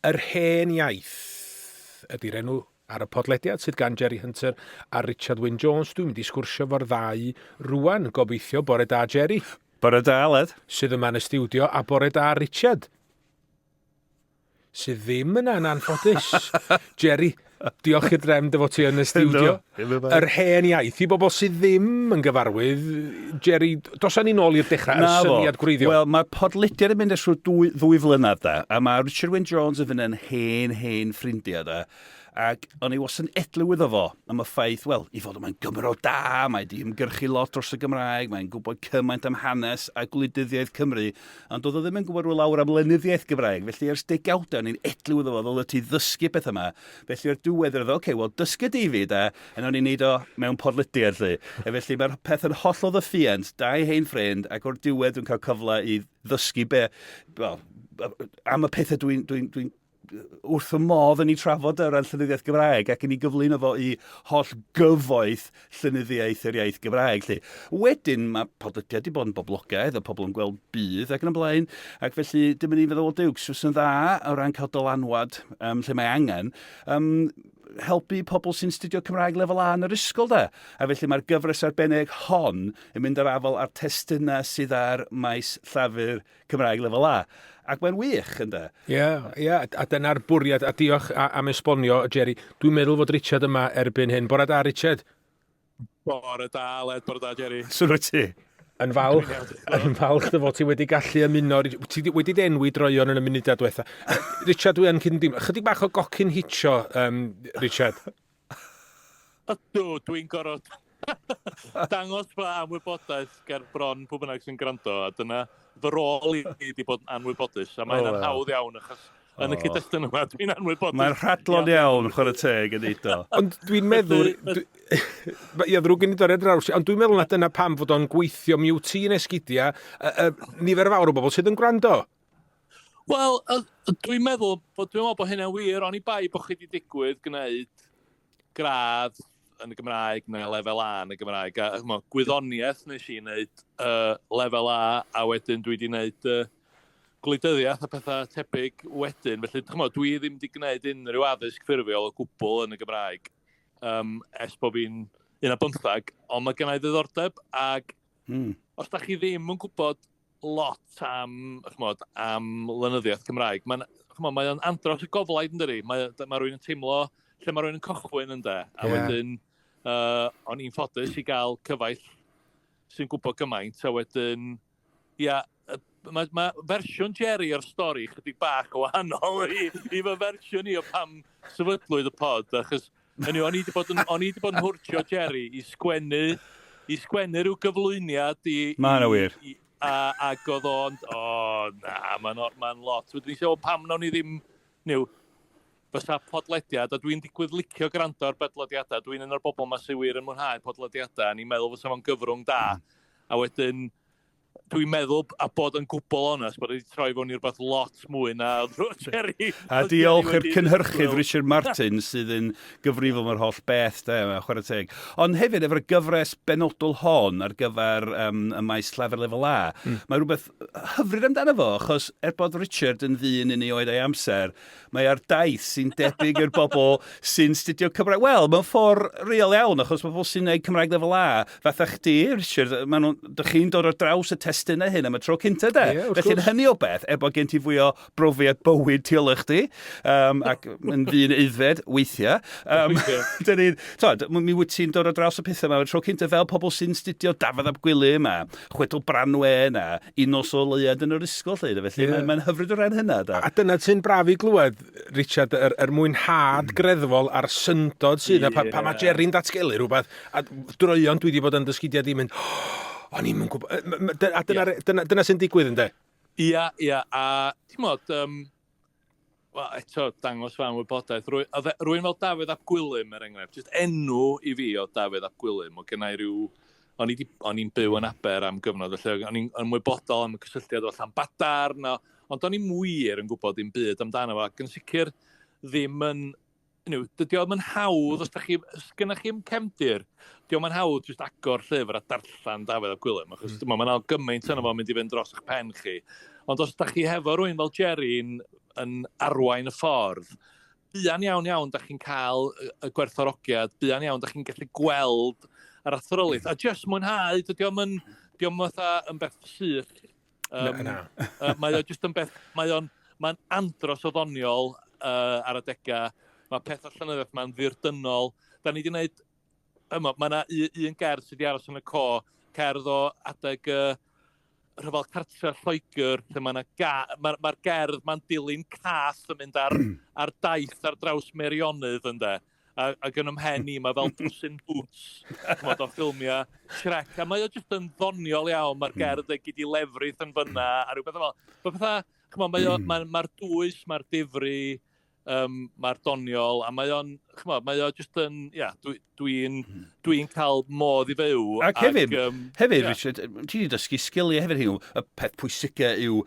Yr Hen Iaith ydy'r enw ar y podlediad sydd gan Jerry Hunter a Richard Wyn Jones. Dwi'n mynd i sgwrsio fo'r ddau rwan, gobeithio. Bore da, Jerry. Bore da, Aled. Sydd yma yn y stiwdio, a bore da, Richard. Sydd ddim yna yn anffodus. Jerry, diolch i'r drefn dy fod ti yn y stiwdio. Yr hen iaith, i bobl sydd ddim yn gyfarwydd, Jerry, dos â ni nôl i'r dechrau, y syniad gwreiddiol. Wel, mae podlediad yn mynd ers rhyw ddwy flynedd da, a mae Richard Wyn Jones yn fynd yn hen, hen ffrindiau da. Ac o'n i wastad yn edliw iddo fo am y ffaith, wel, i fod yma'n Gymro da, mae di ymgyrchu lot dros y Gymraeg, mae'n gwybod cymaint am hanes a gwleidyddiaeth Cymru, ond doedd o ddim yn gwybod rhyw lawer am lenyddiaeth Gymraeg, felly ers degawdau o'n i'n edliw iddo fo, ddylai ti ddysgu pethau yma. Felly o'r diwedd oedd o, oce, wel, dysgu di fi, da, a nawn ni wneud o mewn podlediad, lly. A felly mae'r peth yn hollol ddyffiant, dau hen ffrind, ac o'r diwedd dwi'n cael cyfle i ddysgu be, wel, am y pethau dwi'n dwi, dwi, wrth y modd yn ei trafod o ran llenyddiaeth Gymraeg ac yn ei gyflwyno fo i holl gyfoeth llenyddiaeth yr iaith Gymraeg. Lly. Wedyn mae podlediad wedi bod yn boblogaidd a pobl yn gweld budd ac yn y blaen, ac felly dim yn un feddwl, Duw, sy'n dda o ran cael dylanwad lle mae angen, helpu pobl sy'n studio Cymraeg lefel A yn yr ysgol da. A felly mae'r gyfres arbennig hon yn mynd ar afael â'r testunau sydd ar maes llafur Cymraeg lefel A. Ac mae'n wych, ynde? Ie, yeah, ie, yeah, a dyna'r bwriad, a diolch am esbonio, Jerry. Dwi'n meddwl fod Richard yma erbyn hyn. Bore da, Richard. Bore da, Aled, bore da, Jerry. Sut wyt ti? Yn falch, yn falch dy fod ti wedi gallu ymuno. Ti wedi denwi droion yn y munudau diwetha. Richard, dwi yn cydymdeimlo. Chydig bach o gocyn hitio, Richard. Ydw, dwi'n gorfod dangos fy anwybodaeth ger bron pwy bynnag sy'n gwrando, a dyna fy rôl i ydi bod yn anwybodus, a mae hynna'n hawdd iawn, achos yn y cyd-destun yma, dwi'n anwybodus. Mae'n rhadlon iawn, chwarae teg, yn deud o. Ond dwi'n meddwl, ia, ddrwg gen i dorri ar draws, ond dwi'n meddwl na dyna pam fod o'n gweithio, mi wyt ti'n esgidiau, nifer fawr o bobl sydd yn gwrando. Wel, dwi'n meddwl bod, dwi'n meddwl bod hynna'n wir, oni bai bod chi wedi digwydd gwneud gradd yn y Gymraeg neu lefel A yn y Gymraeg. A ch'mo, gwyddoniaeth nes i wneud lefel A, a wedyn dwi wedi gwneud gwleidyddiaeth a pethau tebyg wedyn. Felly, ch'mo, dwi ddim wedi gwneud unrhyw addysg ffurfiol o gwbl yn y Gymraeg ers bod fi'n 15, ond mae gennau ddiddordeb, ac os da chi ddim yn gwybod lot am, ch'mod, am lenyddiaeth Cymraeg. Mae'n, ch'mod, mae o'n andros o goflaid, yn dydi? Mae, mae rhywun yn teimlo lle mae rhywun yn cychwyn, ynde? A wedyn, o'n i'n ffodus i gael cyfaill sy'n gwybod gymaint, a wedyn, ia, mae, mae fersiwn Jerry o'r stori chydig bach o wahanol i fy fersiwn i o pam sefydlwyd y pod, achos hynny yw, o'n i wedi bod yn, o'n i wedi bod yn hwrtio Jerry i sgwennu rhyw gyflwyniad i... Mae yna wir. I, a, ac oedd o'n, o, na, mae'n ma lot. Wedyn eisiau, pam nawn ni ddim, new, fysa podlediad, a dwi'n digwydd licio gwrando ar bodlediadau, dwi'n un o'r bobl yma sy'n wir yn mwynhau podlediadau, a ni'n meddwl fysa fo'n gyfrwng da. A wedyn, dwi'n meddwl, a bod yn gwbl onest, bod wedi troi fewn i rhywbeth lot mwy na Jerry. A diolch i'r cynhyrchydd Richard Martin sydd yn gyfrifol am yr holl beth, de, chwarae teg. Ond hefyd, efo'r gyfres benodol hon ar gyfer y maes llafur lefel A, mae rhywbeth hyfryd amdano fo, achos er bod Richard yn ddyn yn ei oed a'i amser, mae ar daith sy'n debyg i'r bobl sy'n studio Cymraeg. Wel, mewn ffordd real iawn, achos mae bobl sy'n gwneud Cymraeg lefel A, fatha chdi, Richard, maen nhw, dych chi'n dod ar draws y testunau hyn am y tro cynta, de. Ie, wrth Felly, yn gwrs. hynny o beth, er bod gen ti fwy o brofiad bywyd tu ôl i chdi, ac yn ddyn aeddfed weithiau, dyn ni'n, t'od, mi wyt ti'n dod ar draws y pethau yma am y tro cynta, fel pobl sy'n studio Dafydd ap Gwilym a Chwedl Branwen a Un Nos Ola Leuad yn yr ysgol, 'lly, de. Felly mae'n mae hyfryd o ran hynna, da. A dyna sy'n braf i glywed, Richard, yr mwynhad greddfol a'r syndod sydd yeah. Pa, pa mae Jerry'n datgelu rhywbeth, a droeon dwi wedi bod yn dysgudiad i'n mynd, oh, o'n i'm yn gwybod, a dyna, yeah. dyna, dyna sy'n digwydd, ynddo? Ia, ia, a ti'n modd, wel, eto, dangos fy anwybodaeth. Rwy'n fel Dafydd ap Gwilym, er enghraifft. Just enw i fi o Dafydd ap Gwilym. O gennau rhyw... O'n i'n byw yn Aber am gyfnod, felly o'n i'n ymwybodol am y cysylltiad o Llanbadarn, ond o'n i'n wir yn gwybod dim byd amdano fo, ac yn sicr ddim yn... Yw, dydy o'm yn hawdd, os da chi, os gennych chi'm cefndir, dydy o'm yn hawdd jyst agor llyfr a darllen Dafydd ap Gwilym, achos mm. mae'n gymaint yna fo'n mynd i fynd dros eich pen chi. Ond os da chi hefo rhywun fel Jerry'n yn arwain y ffordd, buan iawn iawn da chi'n cael y gwerthfawrogiad, buan iawn da chi'n gallu gweld yr athrylith. A just mwynhau, dydy o'm yn, di o'm fatha yn beth sych. Na. Mae o just yn beth, mae o'n, mae'n andros o ddoniol ar adegau. Mae pethau llenyddiaeth ma'n ddirdynol. Da ni wedi gwneud, yma, mae yna un gerdd sydd wedi aros yn y co, cerdd o adeg rhyfel cartre Lloegr, lle mae'r ma, ma gerdd ma'n dilyn cath yn mynd ar daith ar draws Meirionydd, ynde. Ac yn ymhen i, mae fel Puss in Boots, ch'mod, o ffilmiau Shrek. A mae o jyst yn ddoniol iawn, mae'r gerdd e gyd i lefrith yn fyna, a rhywbeth fel. Mae pethau, ch'mod, mae o, mae'r dwys, mae'r difri, mae'r doniol, a mae o'n, ch'mod, mae o jyst yn, ia, dwi'n dwi cael modd i fyw. Ac hefyd, hefyd Richard, ti wedi dysgu sgiliau hefyd hyn. Y peth pwysica yw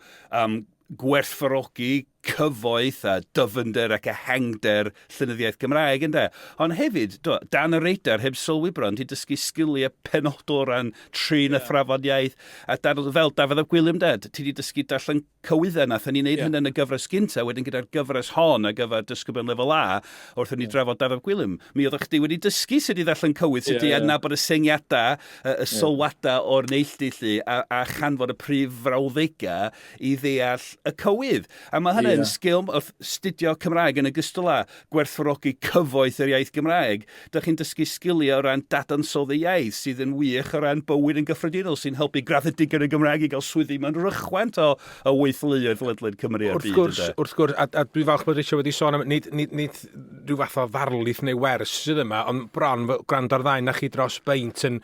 gwerthfawrogi cyfoeth a dyfnder ac ehangder llenyddiaeth Gymraeg, ynde? Ond hefyd, do, dan y radar, heb sylwi bron, ti dysgu sgiliau penodol o ran trin a thrafod iaith, a dan, fel Dafydd ap Gwilym, de, ti wedi dysgu darllen cywyddau, nathon ni wneud hynny yn y gyfres gynta, wedyn gyda'r gyfres hon ar gyfer disgyblion lefel A, wrth i ni drafod Dafydd ap Gwilym. Mi oeddech chdi wedi dysgu sut i ddarllen cywydd, sut i adnabod y sengiadau, y sylwadau o'r neilltu lly, a chanfod y prif frawddegau i ddeall y cywydd. A mae hynny'n sgil wrth studio Cymraeg yn ogystal â gwerthfawrogi cyfoeth yr iaith Gymraeg. Dych chi'n dysgu sgiliau o ran dadansoddi iaith sydd yn wych o ran bywyd yn gyffredinol, sy'n helpu graddedigion y Gymraeg i gael swyddi mewn rhychwant o weithleoedd ledled Cymru a'r Wrth byd. gwrs, ynde? Wrth gwrs, a dwi'n falch bod Richard wedi sôn am, nid rhyw fath o ddarlith neu wers sydd yma, ond bron fel gwrando ar ddau na chi dros beint yn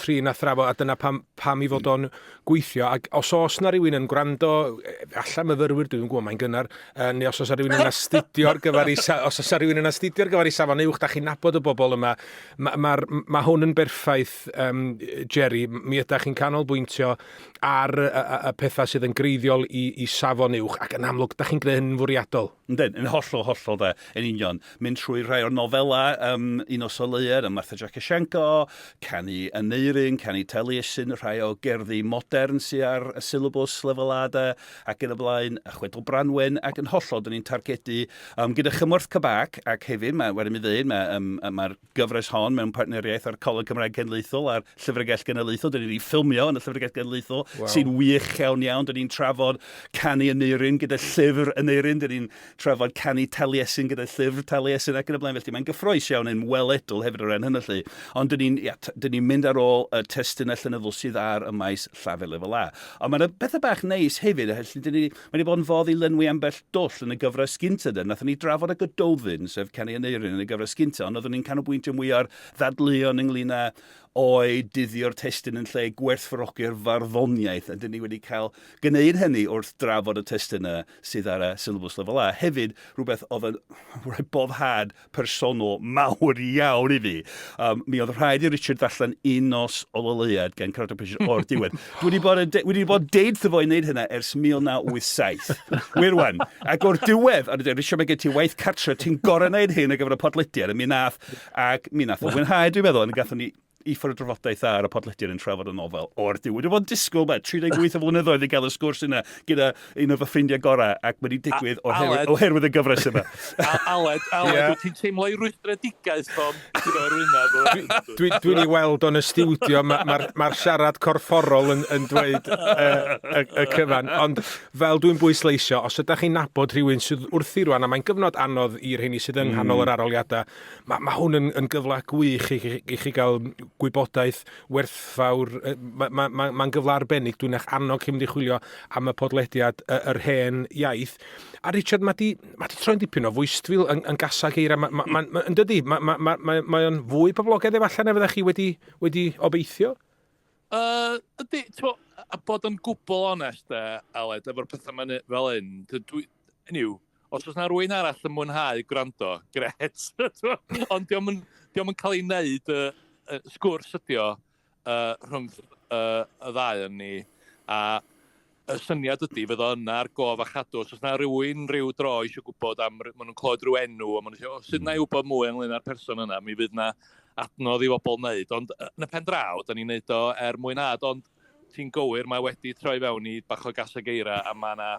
trin a thrafod, a dyna pam i fod o'n gweithio. Ac os oes na rhywun yn gwrando, allan myfyrwyr, dwi'n gwybod mae'n gynnar, neu os oes na rhywun yn astudio ar gyfer i, os oes na rhywun yn astudio ar gyfer i safon uwch, da chi'n nabod y bobl yma, mae ma, ma hwn yn berffaith, Jerry, mi ydych chi'n canolbwyntio ar y pethau sydd yn greiddiol i safon uwch, ac yn amlwg, da chi'n gwneud hyn yn fwriadol. Yndyn, yn hollol, hollol de, yn union. Mynd trwy rhai o'r nofela, Un Nos Ola Leuad, a Martha Jac Sianco, Canu Aneirin, Canu Taliesin, rhai o gerddi modern sydd ar y syllabus lefel A de, ac yn y blaen, a Chwedl Branwen, ac yn hollol, dyn ni'n targedu gyda chymorth CBAC, ac hefyd, mae, wedi mi ddweud, mae'r gyfres hon mewn partneriaeth â'r Coleg Cymraeg Cenedlaethol a'r Llyfrgell Genedlaethol. Dyn ni wedi ffilmio yn y Llyfrgell Genedlaethol, sy'n wych iawn iawn. Dyn ni'n trafod Canu Aneirin gyda llyfr Aneirin, dyn ni'n trafod Canu Taliesin gyda llyfr Taliesin ac yn y blaen. Felly mae'n gyffrous iawn yn weledol hefyd o ran hynny lly. Ond dyn ni'n ia, dyn ni'n mynd ar ôl y testunau llenyddol sydd ar y maes llafur lefel A. Ond mae'n bethau bach neis hefyd, felly dyn ni, mae wedi bod yn fodd i lenwi ambell dwll yn y gyfres gynta. De. Nathon ni drafod y Gododdin, sef Canu Aneirin yn y gyfres gynta, ond oeddwn ni'n canolbwyntio mwy ar ddadleuon ynglyn â oed dyddio'r testun yn lle gwerthfawrogi'r farddoniaeth, a dyn ni wedi cael gwneud hynny wrth drafod y testunau sydd ar y syllabus lefel A. Hefyd, rhywbeth oedd yn rhoi boddhad personol mawr iawn i fi. Mi oedd rhaid i Richard ddarllen Un Nos Ola Leuad gan Caradog Prichard o'r diwedd. Dwi wedi bod deud wrtho fo i wneud hynna ers 1987. Wir wan. Ac o'r diwedd, a dweud, "Richard, mae gen ti waith cartre, ti'n gorau wneud hyn ar gyfer y podlediad," a mi nath o fwynhau, dwi'n meddwl, a gathon ni uffar o drafodaeth ar y podlediad yn trafod y nofel o'r diwedd. Dwi'n bod yn disgwyl, mae 38 o flynyddoedd i gael y sgwrs yna gyda un o fy ffrindiau gorau, ac mae wedi digwydd oherwydd y gyfres yma. Aled, Aled, wyt ti'n teimlo i rwystredigaeth o'n gyda'r wyneb? Dwi'n ei weld o'n y stiwdio, mae'r ma siarad corfforol yn dweud y cyfan. Ond fel dwi'n bwysleisio, os ydych chi'n nabod rhywun sydd wrthi rwan, a mae'n gyfnod anodd i'r rheini sydd yng nghanol yr arholiadau, mae hwn yn gyfle gwych i chi gael gwybodaeth werthfawr. Mae'n ma gyfle arbennig. Dwi'n eich annog chi mynd i chwilio am y podlediad Yr Hen Iaith. A Richard, mae di troi'n dipyn o fwystfil yn gasag eira. Ma, yn dydy, mae ma, ma, ma, mae o'n fwy poblogaidd efallai na fyddech chi wedi obeithio? Ydy, t'mo, a bod yn gwbl onest, e, Aled, efo'r pethau ma'n fel hyn, dwi, anyway, os oes na rywun arall yn mwynhau gwrando, gret. Ond dio'm yn cael ei wneud, sgwrs ydi o, rhwng y ddau yn ni, a y syniad ydy fydd o yna ar gof a chadw. Os oes na rhywun rhyw dro eisiau gwybod am, maen nhw'n clywed rhyw enw, a maen nhw'n eisiau, "O, sut na i wybod mwy ynglyn â'r person yna?" Mi fydd na adnodd i bobl wneud. Ond yn y pen draw, da ni'n neud o er mwynhad, ond Ti'n gywir, mae wedi troi fewn i bach o gaseg eira, a mae yna,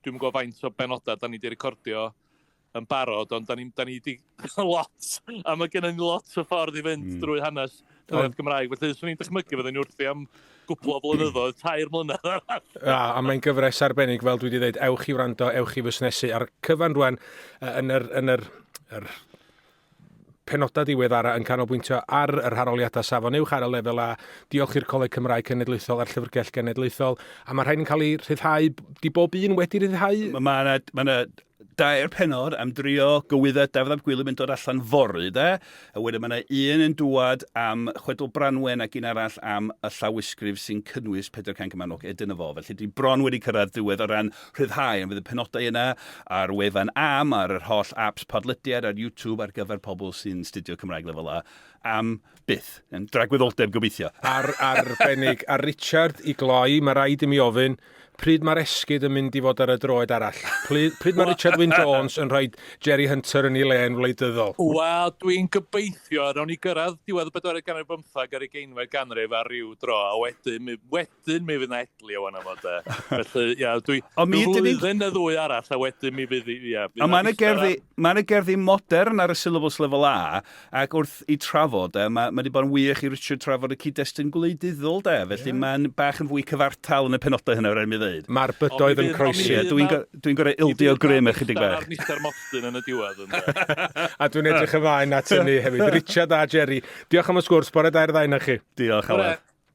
dwi'm yn gwybod faint o benodau da ni wedi recordio yn barod, ond da ni, da ni di lot, a mae gennym ni lot o ffordd i fynd drwy hanes llenyddiaeth Gymraeg, felly swn i'n dychmygu fydden ni wrthi am gwpl o flynyddoedd, 3 mlynedd arall. A, a mae'n gyfres arbennig, fel dwi wedi dweud, ewch i wrando, ewch i fusnesu, a'r cyfan rwan yn yr, yn yr, yr penodau diweddara yn canolbwyntio ar yr haroliadau safon uwch ar y lefel A. Diolch i'r Coleg Cymraeg Cenedlaethol a'r Llyfrgell Genedlaethol. A mae rhain yn cael eu rhyddhau, di bob un wedi rhyddhau? Mae yna ma dair penod am drio gywyddau Dafydd ap Gwilym yn dod allan fory, de. A wedyn mae yna un yn dŵad am Chwedl Branwen ac un arall am y llawysgrif sy'n cynnwys Pedair Cainc y Mabinogi. E, dyna fo. Felly dwi bron wedi cyrraedd diwedd o ran rhyddhau, ond fydd y penodau yna ar wefan Am, ar yr holl apps podlediad, ar YouTube ar gyfer pobl sy'n studio Cymraeg lefel A am byth. Yn dragwyddoldeb gobeithio. Ar, arbennig. A Richard, i gloi, mae rhaid i mi ofyn, pryd mae'r esgid yn mynd i fod ar y droed arall? Pryd, pryd mae Richard Wyn Jones yn rhoi Jerry Hunter yn ei le yn wleidyddol? Wel, dwi'n gobeithio, nawn ni gyrraedd diwedd y bedwaredd ganrif bymtheg a'r ugeinfed ganrif ar ryw dro, a wedyn, mi, wedyn mi fydd 'na edli o fan'na fo de. Felly, ia, dwi... Ond mi ydyn ni... Flwyddyn neu ddwy arall, a wedyn mi fydd... Ia, Ond mae yna gerddi, mae yna gerddi modern ar y syllabus lefel A, ac wrth i trafod, e, mae, mae wedi bod yn wych i Richard trafod y cyd-destun gwleidyddol, de. Felly yeah. mae'n bach yn fwy cyfartal yn y penodau hynny, rhaid mi ddweud. Mae'r bydoedd yn croesi. Ie, dwi'n dwi gorau ildio grym ychydig bach. A'r Mr Mostyn yn y diwedd. A dwi'n edrych ymlaen at hynny hefyd. Richard a Jerry, diolch am y sgwrs. Bore da i'r ddau na chi. Diolch, Aled.